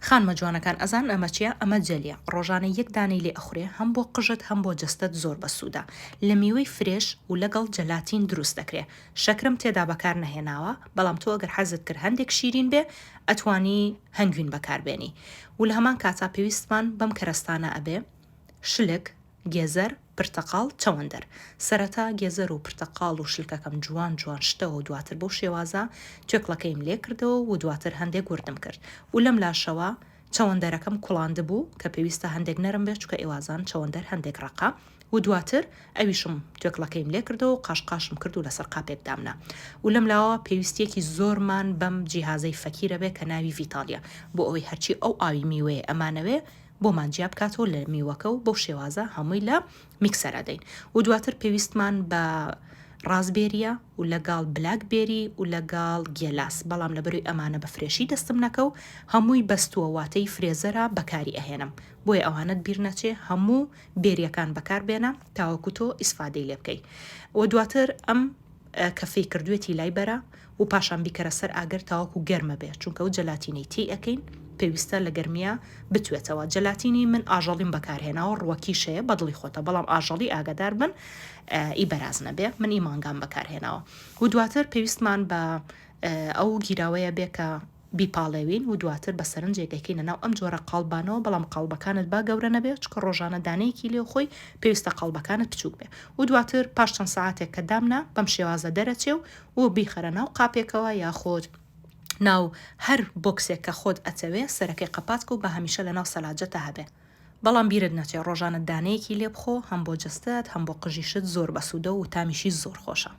خانمە جوانەکان ئەزانن ئەمە چیە؟ ئەمە جەلیە ڕۆژانە یەک دانەی لێ ئەخورێ هەم بۆ قژت هەم بۆ جەستەت زۆر بەسوودە لە میوەی fresh و لەگەڵ جەلاتین دروست دەکرێ شەکرم تێدا بەکار نەهێناوە بەڵام تۆ ئەگەر حەزت کرد هەندێک شیرین بێ ئەتوانی هەنگوین بەکار بێنی و لە هەمان کاتا پێویستمان بەم کەرەستانە ئەبێ شلک گێزەر، پرتەقاڵ، چەوەندەر. سەرەتا گێزەر و پرتەقاڵ و شلکەکەم جوان جوان شتەوە و دواتر بەو شێوازە توێکڵەکەیم لێ کردەوە و دواتر هەندێک وردم کرد و لەم لاشەوە چەوەندەرەکەم کوڵاندبوو کە پێویستە هەندێک نەرم بێت چونکە ئێوازان چەوەندەر هەندێک ڕەقە و دواتر ئەویشم توێکڵەکەیم لێ کردەوە و قاش قاشم کرد و لەسەر قاپێک دامنا و لەم لاوە پێویستیەکی زۆرمان بەم جیهازەی فەکیرە بێ کە ناوی ڤیتاڵیە بۆ ئەوەی هەرچی ئەو ئاوی میوەیە ئەمانەوێ بۆمان جیا بکاتەوە لە میوەکە و بەو شێوازە هەمووی لە میکسەرا دەین و دواتر پێویستمان بە raspberry یە و لەگەڵ blackberry و لەگەڵ گێلاس بەڵام لەبەروی ئەمانە بە fresh ی دەستم نەکەو هەمووی بەستووە واتەی freezer ە بەکاری ئەهێنم بۆیە ئەوانەت بیر نەچێ هەموو berry یەکان بەکار بێنە تاوەکو تۆ ئیسفادەی لێ بکەی و دواتر ئەم کەفەی کردوێتی لای بەرە و پاشان بیکەرە سەر ئاگر تاوەکو گەرمە بێ چونکە ئەو جەلاتینەی تێی ئەکەین پێویستە لە گەرمیا بتوێتەوە جەلاتینی من ئاژەڵیم بەکارهێناوە ڕوەکیش هەیە بەدڵی خۆتە بەڵام ئاژەڵی ئاگادار بن ئی بەراز نەبێ من ئی مانگام بەکارهێناوە و دواتر پێویستمان بە ئەو گیراوەیە بێ کە بیپاڵێوین و دواتر بە سەرنجێک ئەیکەینە ناو ئەم جۆرە قاڵبانەوە، بەڵام قاڵبەکانت با گەورە نەبێ چونکە ڕۆژانە دانەیەکی لێ خۆی پێویستە قاڵبەکانت بچوک بێ و دواتر پاش چەند سەعاتێک کە دامنا بەم شێوازە دەرەچێ و و بیخەرە ناو قاپێکەوە یاخود ناو هەر box ێک کە خۆت ئەتەوێ سەرەکەی قەپات کە و با هەمیشە لە ناو سەلاجەتا هەبێ. بەڵام بیرت نەچێ ڕۆژانە دانەیەکی لێ بخۆ هەم بۆ جەستەت هەم بۆ قژیشت زۆر بەسوودە و تامیشی زۆر خۆشە.